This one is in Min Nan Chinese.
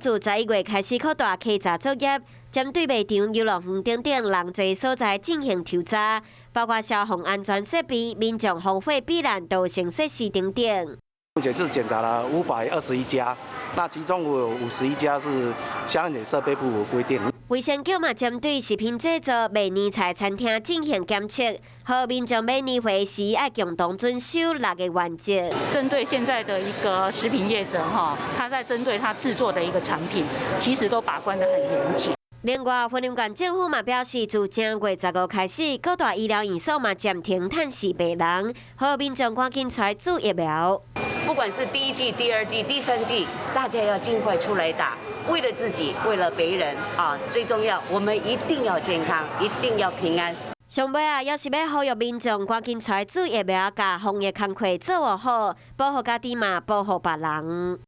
自11月開始擴大稽查作業，針對賣場、遊樂園等等人濟所在進行抽查，包括消防安全設備、民眾防火避難逃生設施等等。目前是檢查了521家，那其中有51家是消安檢設備不符規定。衛生局嘛針對食品製造、賣年菜餐廳進行檢測，予民眾買年貨時愛共同遵守六个原則。針對現在的一個食品業者哈，他在針對他製作的一個產品，其實都把關得很嚴謹。另外，雲林縣政府嘛表示，自正月十五開始，各大醫療院所嘛暫停探視病人，予民眾趕緊出來注疫苗。不管是第一劑、第二劑、第三劑，大家要盡快出來打，為了自己，為了別人啊，最重要，我們一定要健康，一定要平安。上尾啊，也是欲呼籲民眾趕緊出來注疫苗，共防疫工課做好，保護家己嘛，保護別人。